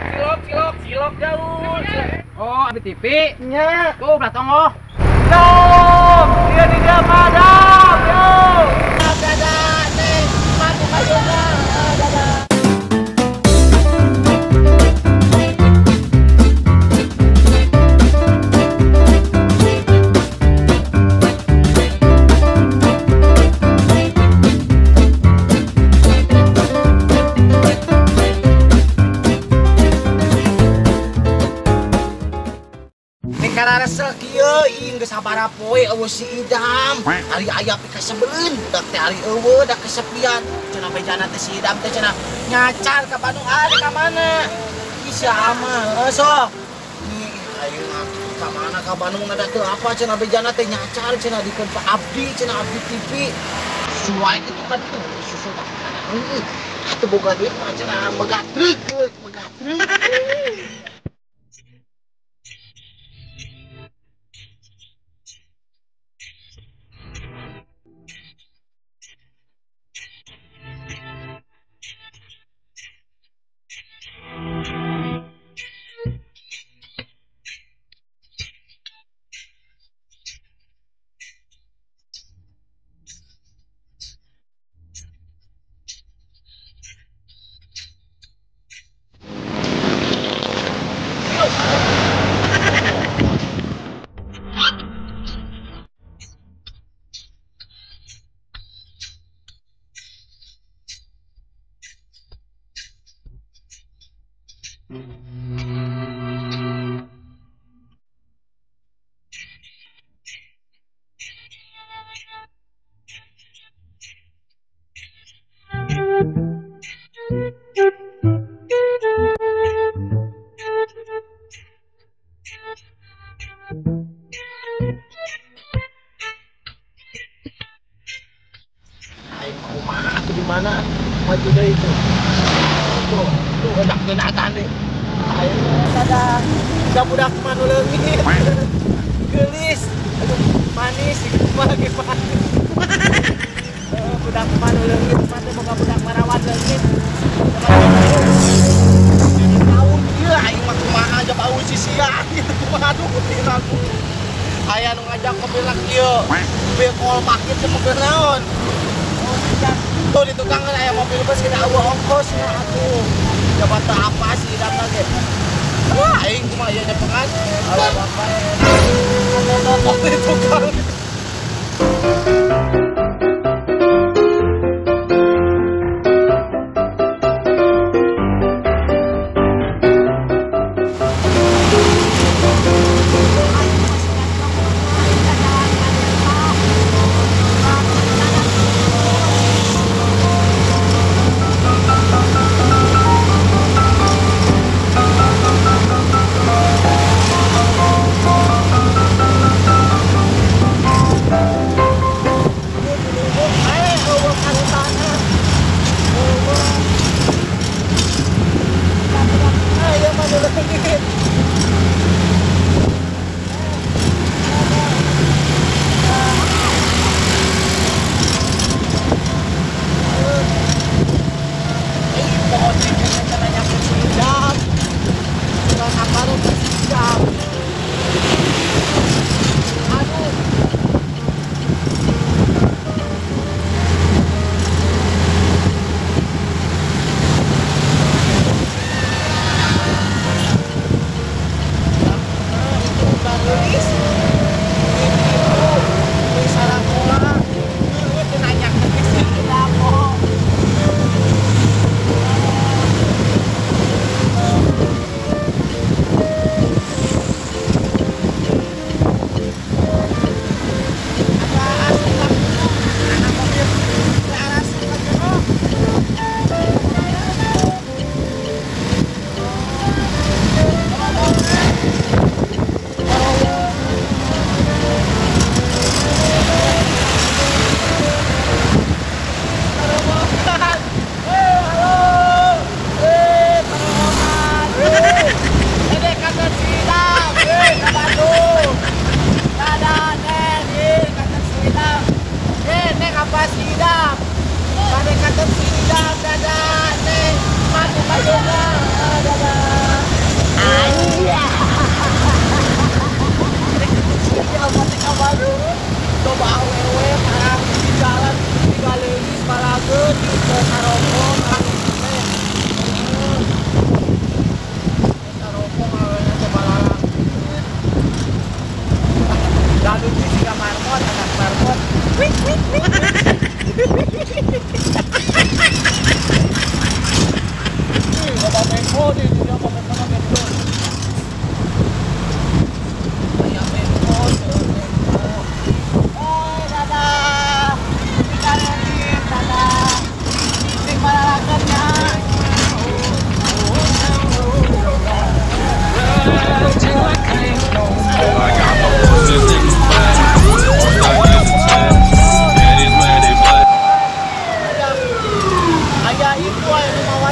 Cilok, cilok, cilok gaul. Oh, abi TV. Nya. Tuh, belah tonggoh. Dom, dia di dia madam. Yo. Dadah, Neng. Mati payungna. Dadah. Resel kieu ing geus sabaraha poe eueuh si Idam. Ari aya pikasebeleun budak teh ari eueuh da kesepian. Cenah bejana teh si Idam teh cenah nyacar ka Bandung ari ka mana? Ih sia mah sok. Nih aing mah ka mana ka Bandung da teu apa cenah bejana teh nyacar cenah dikeun Pak Abdi cenah Abdi TV. Suai kitu kan tuh susu tak heueuh. Atuh boga duit mah cenah megatreuk, megatreuk. Mana maju dari itu tuh tuh enak genatan deh ayo dadah bisa budak manu leungit gelis aduh manis kumaha ge manis budak manu leungit mah teh boga budak marawan leungit tahun ieu aing mah kumaha aja bau sisia gitu kumaha aduh aku aya nu ngajak mobil kieu mobil kol pakit teh mobil naon. Tuh di tukang kan aya mobil bus kita eueuh ongkos nya atuh. Coba teu apa sih datang ge. Wah, aing kumaha ieu nyepengan. Halo bapak. Tuh di tukang.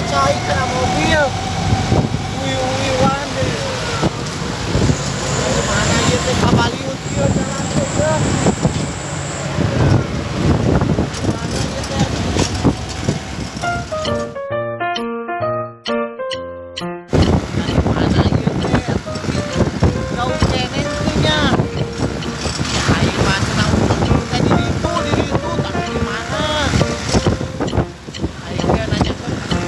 Kaca kana mobil. Uyuh-uyuhan deui. Mana ieu teh kabaliut ieu jalan teh. Mana ieu teh? Mana ieu teh atuh kitu. Jauh keneh teh nya. Aing mah cenah teh di ditu tapi di mana? Aing teh nanyakeun ka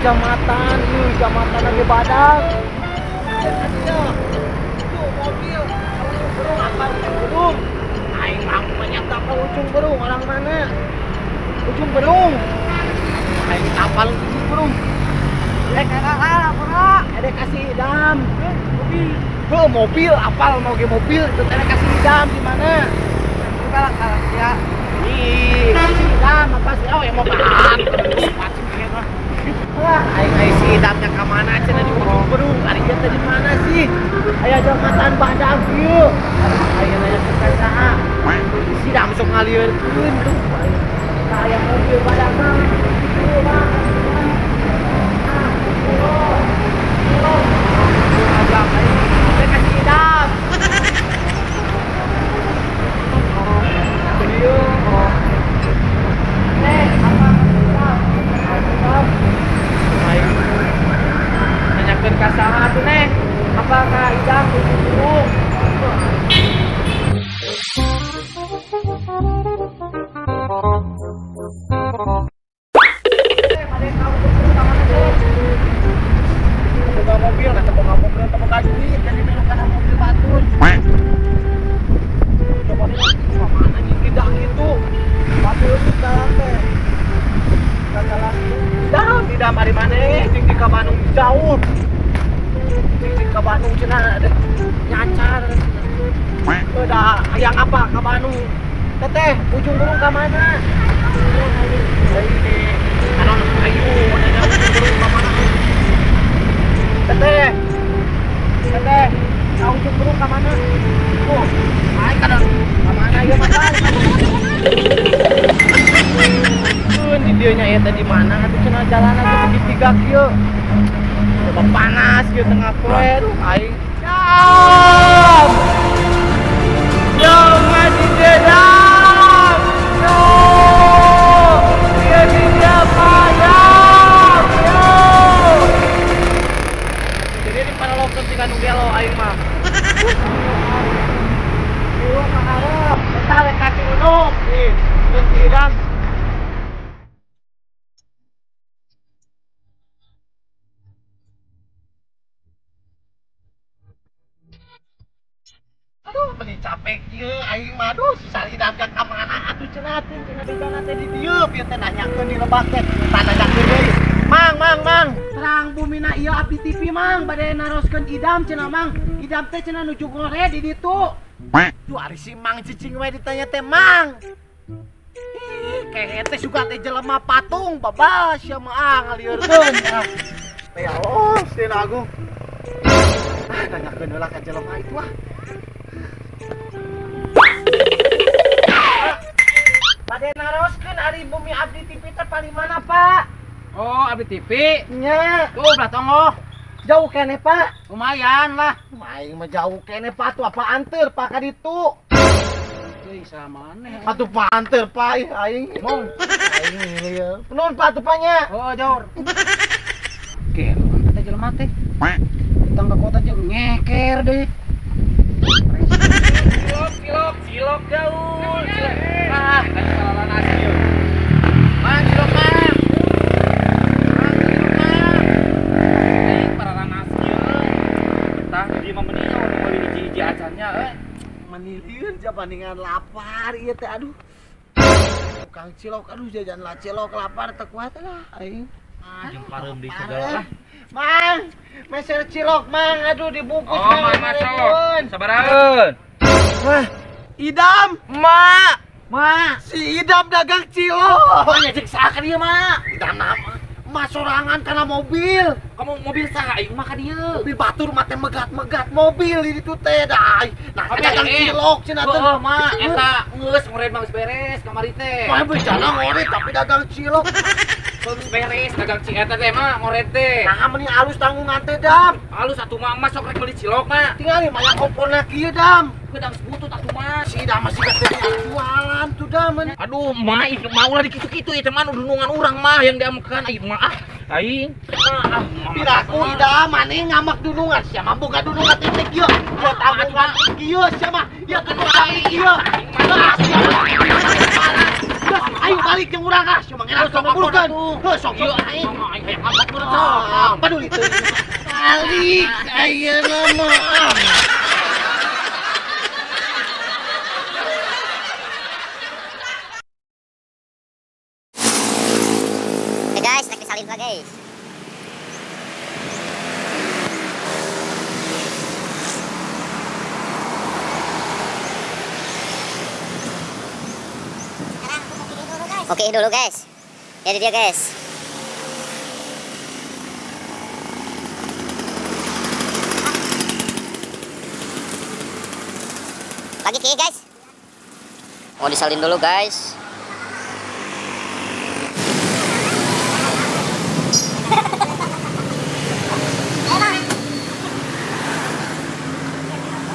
Jamatan, ieu jamatan lagi badak. Tuh mobil, ujung berung apa ujung berung? Aing mah nyata ke ujung berung, orang mana? Ujung berung. Aing tapal ujung berung. Kakak, ada kasih idam. Mobil. Heuh, mobil apal mau ge mobil, itu teh kasih idam di mana? Buka lah ya. Ih, kasih idam apa sih? Oh, yang mau makan. Wah, aing ai si idamnya ka mana cenah di ujung berung? Ari ieu teh di mana sih? Aya jambatan badak ieu. Aing nanya ka saha? Si idam sok ngalieurkeun tuh. Aya mobil badak mah. Tuh, Bang. Ah, kasih idam. Ieu. Nek, apa idam? Nanyakeun ka saha atuh neh? Apa ka idam ujung berung? Boga mobil, kata boga mobil, teu boga duit, jadi melu kana mobil batur. Coba mana nyikidah gitu. Batur jalan teh. Jalan dah, tidak mari maneh jeung di ka Bandung jauh. Jeung di ka Bandung cenah nyacar. Udah hayang apa ka Bandung? Teteh, ujung berung ka mana? Anu ayu nanya ujung berung ka mana? Teteh. Teteh, ka ujung berung ka mana? Oh, aing kana ka mana ieu mah? Di dieu nya eta di mana atuh cenah jalanan teh segitiga kieu. Coba panas kieu tengah poe aduh aing. Dam. Yo mati dam. Yo. Ieu di dieu padam. Yo. Jadi di paralokeun ti nu gelo aing mah. Yo ka hareup, eta we ka Ciunuk. Ih, geus idam. Aduh, beli capek ieu aing mah aduh si Saridam ka mana atuh cenah teh cenah bejana teh di dieu bieu teh nanyakeun di lebak teh tah nanyakeun deui. Mang, mang, mang, terang bumina ieu api TV mang bade naroskeun idam cenah mang. Idam teh cenah nuju ngore di ditu. Duh ari si mang cicing we ditanya teh mang. Ih, kehe teh suka teh jelema patung babal sia mah ah ngalieurkeun. Ya Allah, sieun agung. Ah, nanyakeun heula ka jelema itu ah. Bade naroskeun ari bumi abdi TV teh paling mana, Pak? Oh, abdi TV? Nya. Tuh, belah tonggoh. Jauh keneh, Pak. Lumayan lah. Aing mah jauh keneh, Pak. Tuh apa anteur, Pak, ka ditu. Euy, sama maneh. Atuh Pak anteur, Pak, ih aing. Mong. Aing ieu. Nuhun, Pak, atuh Pak-nya. Oh, jauh. Gelo teh jelema teh. Datang ke kota jeung ngeker deh. Cilok, cilok, cilok gaul. Cilok. Ah, kan salah nasi ieu. Mang, cilok mang. Mang, cilok mang. Aing pararanas ieu. Tah di mah meni meuli hiji-hiji acannya euy. Menilieun jabandingan lapar ieu teh aduh. Tukang cilok aduh jajan lah cilok lapar teu kuat lah aing. Ah, jeung pareum di segala lah. Mang, meser cilok mang, aduh dibungkus. Oh, mang masuk. Sabaraheun. Wah, Idam, Mak. Mak, si Idam dagang cilok. Oh, nya cek saha ka dieu, Mak? Idam nama Mak sorangan kana mobil. Kamu mobil saha aing mah ka dieu? Mobil batur mah teh megat-megat mobil di ditu teh dah. Nah, dagang cilok cenah teh. Heuh, Mak, eta geus ngored mah geus beres kamari teh. Mah bejana ngored tapi dagang cilok. Geus beres dagang cilok eta teh mah ngored teh. Nah, meni alus tanggungan teh, Dam. Alus atuh mah Mas sok rek meuli cilok mah. Tingali mah komporna kieu, Dam. Gedang sebutut atuh mah. Si Idam masih katanya jualan tuh, Dam. Aduh, mah itu mah ulah dikitu-kitu ieu teh mah dunungan urang mah yang diamkeun aing mah ah. Aing. Ah, piraku Idam maneh ngamak dunungan sia mah boga dunungan titik ieu. Ieu tanggungan kieu sia mah. Ieu kudu ieu. Ah, sia mah. Ayo balik jeung urang ah, sia mah ngeran sok ngabulukeun. Heuh, sok sok aing. Aing hayang ngambek urang sok. Paduli teu. Balik ayeuna mah. Guys, naik disalin lah guys. Oke dulu guys. Jadi dia guys. Lagi ki guys. Mau disalin dulu guys.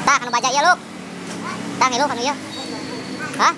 Tah, kanu baja ieu lu. Tah ngilu kanu ieu. Hah?